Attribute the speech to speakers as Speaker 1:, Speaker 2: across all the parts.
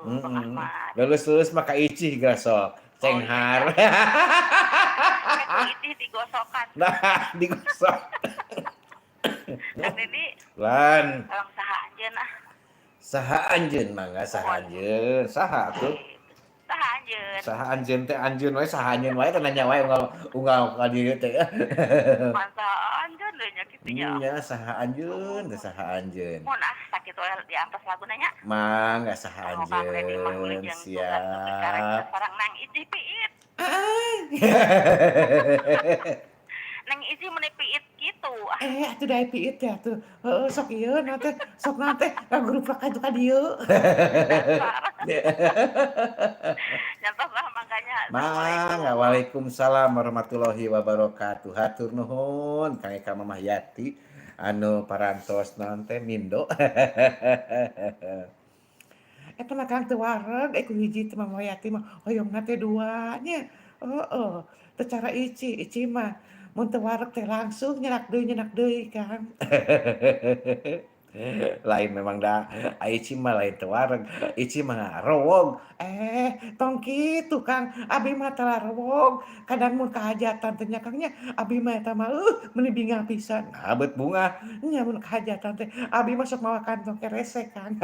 Speaker 1: Bang Ahmad.
Speaker 2: Lulus-lulus mah ka Icih geura sok.
Speaker 1: Oh,
Speaker 2: Cenghar.
Speaker 1: iya. Ku Icih digosokan.
Speaker 2: Nah, digosok.
Speaker 1: Kang Dedi,
Speaker 2: Lan,
Speaker 1: tolong saha anjeun ah.
Speaker 2: Saha anjeun mangga, saha anjeun? Saha atuh?
Speaker 1: Saha anjeun?
Speaker 2: Saha anjeun teh, anjeun wae, saha anjeun wae teh, nanya wae unggal unggal ka dieu teh.
Speaker 1: Pan saha anjeun deui nya kitu nya.
Speaker 2: Nya, saha anjeun teh, saha anjeun?
Speaker 1: Mun ah sakitu we diantos laguna nya.
Speaker 2: Mangga, saha
Speaker 1: Kanggo Kang Dedi mah
Speaker 2: anjeun?
Speaker 1: Wilujeng tugas nepi karek
Speaker 2: Siap.
Speaker 1: Sareng Neng Icih piit.
Speaker 2: Ah.
Speaker 1: Neng Icih meuni piit kitu ah.
Speaker 2: Eh, atuh da piit teh atuh. Heeh, sok ieu na teh, sok na teh ngagruplak ka ka dieu.
Speaker 1: Dasar. Nyantos lah mangkanya. Assalamualaikum.
Speaker 2: Mangga, waalaikumsalam warahmatullahi wabarakatuh. Hatur nuhun kangge ka Mamah Yati anu parantos naon teh, mindo. Eta mah Kang teu wareg ku hiji teh Mama Yati mah, hoyongna teh dua nya. Heeh, teu cara Ici, Ici mah mun teu wareg teh langsung nyenak deui, Kang. Lain memang da Ici mah lain teu wareg, Ici mah rewog. Eh, tong kitu Kang, abi mah tara rewog. Kadang mun kahajatan teh nya, Kang, nya, abi mah eta mah meuni bingah pisan. Nah, beut bungah. Nya mun kahajatan teh abi mah sok mawa kantong keresek, Kang.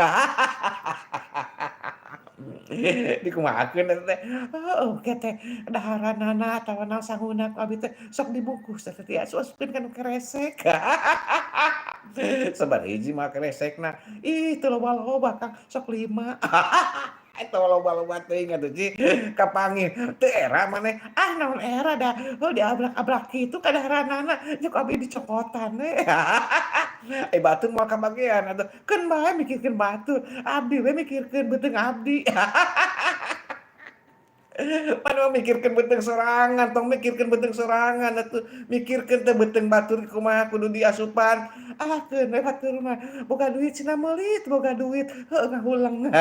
Speaker 2: Dikumahakeun eta teh? Heueuh, ke teh daharanana atawa naon sanguna ku abi teh sok dibungkus teh diasup-asupkeun kana keresek. Sabaraha hiji mah keresekna? Ih, teu loba-loba, Kang, sok 5. Eta mah loba-loba teuing atuh, Ci. Kapanggih. Teu era maneh? Ah, naon era da, heuh, diablak-ablak kitu kadaharanana nya ku abi dicokotan we. Ai batur moal kabagean atuh. Keun bae mikirkeun batur, abdi we mikirkeun beuteung abdi. Pan mah mikirkeun beuteung sorangan, tong mikirkeun beuteung sorangan atuh. Mikirkeun teh beuteung batur kumaha kudu diasupan. Ah, keun we batur mah, boga duit cenah meuli, teu boga duit heueuh ngahuleng.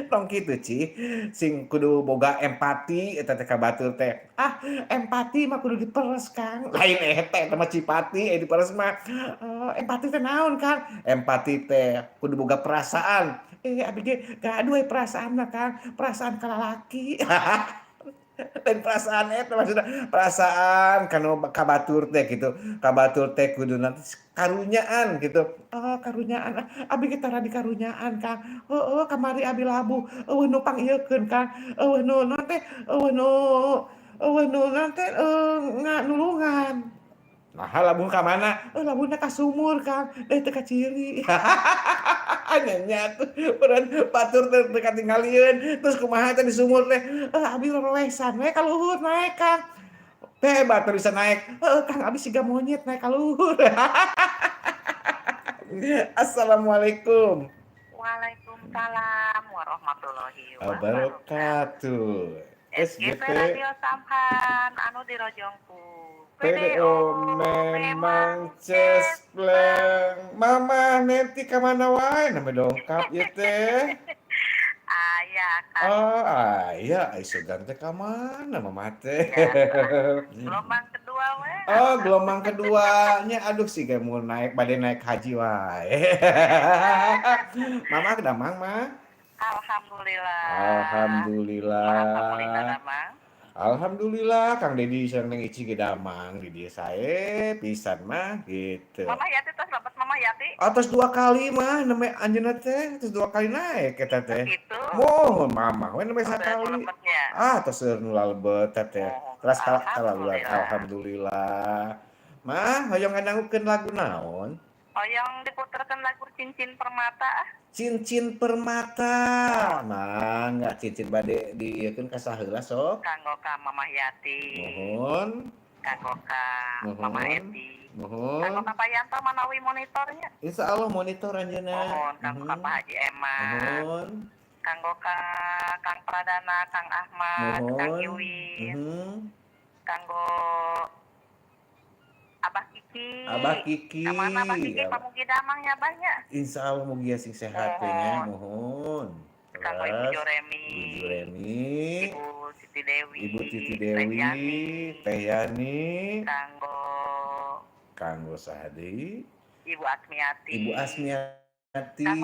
Speaker 2: Tong kitu, Ci, sing kudu boga empati eta teh ka batur teh. Ah, empati mah kudu diperes, Kang. Lain eta, eta mah cipati ai diperes mah. Oh, empati teh naon, Kang? Empati teh kudu boga perasaan. Eh, abi ge gaduh we perasaan mah, Kang, perasaan ka lalaki. Lain perasaan eta maksudna, perasaan kanu ka batur teh kitu. Ka batur teh kuduna karunyaan gitu. Oh, karunyaan, ah, abi ge tara dikarunyaan, Kang. Heueuh, kamari abi labuh, euweuh nu pangieukeun, Kang. Euweuh nu naon teh, euweuh nu naon teh, nulungan. Naha labuh ka mana? Labuhna ka sumur, Kang, da teu kaciri. Nya nya atuh, meureun batur teh teu katingalieun, terus kumaha teh di sumur teh? Abi roroesan we ka luhur naek, Kang. Teh batur bisa naek? Heueuh, Kang, abi siga monyet naek ka luhur. Assalamualaikum.
Speaker 1: Waalaikumsalam warahmatullahi wabarakatuh.
Speaker 2: Wabarakatuh.
Speaker 1: SGP
Speaker 2: SGP
Speaker 1: Radio Samhan anu dirojong ku
Speaker 2: PDO memang cespleng. Mama Neti ka mana wae, nambah dongkap ieu teh?
Speaker 1: Aya, Kang.
Speaker 2: Oh, aya, ai sugan teh ka mana Mama teh?
Speaker 1: Biasa. Gelombang kedua we.
Speaker 2: Oh, gelombang keduanya, aduh, siga mau naik bade naik haji wae. Mama damang, Mah?
Speaker 1: Alhamdulillah.
Speaker 2: Alhamdulillah.
Speaker 1: Kumaha pamulihna, damang?
Speaker 2: Alhamdulillah, Kang Dedi sareng Neng Ici ge damang di dieu sae pisan mah gitu.
Speaker 1: Mama Yati tos lebet, Mama Yati?
Speaker 2: Atos 2 kali mah nembe anjeunna teh, tos 2 kali naek eta teh.
Speaker 1: Gitu.
Speaker 2: Muhun, Mamah we nembe
Speaker 1: Udah
Speaker 2: sakali.
Speaker 1: Lebetnya.
Speaker 2: Ah, tos seueur nu lalebet teh.
Speaker 1: Oh,
Speaker 2: Teras kalaluan
Speaker 1: alhamdulillah.
Speaker 2: Alhamdulillah. Mah, hoyong ngadangukeun lagu naon?
Speaker 1: Hoyong diputerkeun lagu Cincin Permata ah.
Speaker 2: Cincin Permata. Mangga, cincin bade diieukeun ka saha heula sok?
Speaker 1: Kanggo ka Mamah Yati.
Speaker 2: Muhun.
Speaker 1: Kanggo ka Mama
Speaker 2: Muhun.
Speaker 1: Eti.
Speaker 2: Muhun.
Speaker 1: Kanggo ka Pak Yanto manawi monitornya.
Speaker 2: Insyaallah monitor anjeunna.
Speaker 1: Muhun, kanggo ka Pak Haji Eman.
Speaker 2: Muhun.
Speaker 1: Kanggo ka Kang Pradana, Kang Ahmad, Kang
Speaker 2: Muhun.
Speaker 1: Iwin. Kanggo Abah Kiki.
Speaker 2: Abah Kiki.
Speaker 1: Ka mana Abah Kiki?
Speaker 2: Abah.
Speaker 1: Pamugi damang nya, Abah, nya.
Speaker 2: Insyaallah mugi sing sehat we nya, muhun.
Speaker 1: Kanggo Ibu
Speaker 2: Terus
Speaker 1: Joremi.
Speaker 2: Ibu Juremi.
Speaker 1: Ibu Siti Dewi.
Speaker 2: Ibu Titi
Speaker 1: Teh
Speaker 2: Dewi,
Speaker 1: Yani.
Speaker 2: Teh Yani.
Speaker 1: Kanggo
Speaker 2: Kanggo saha deui?
Speaker 1: Ibu Asmiati.
Speaker 2: Ibu Asmiati.
Speaker 1: Kanggo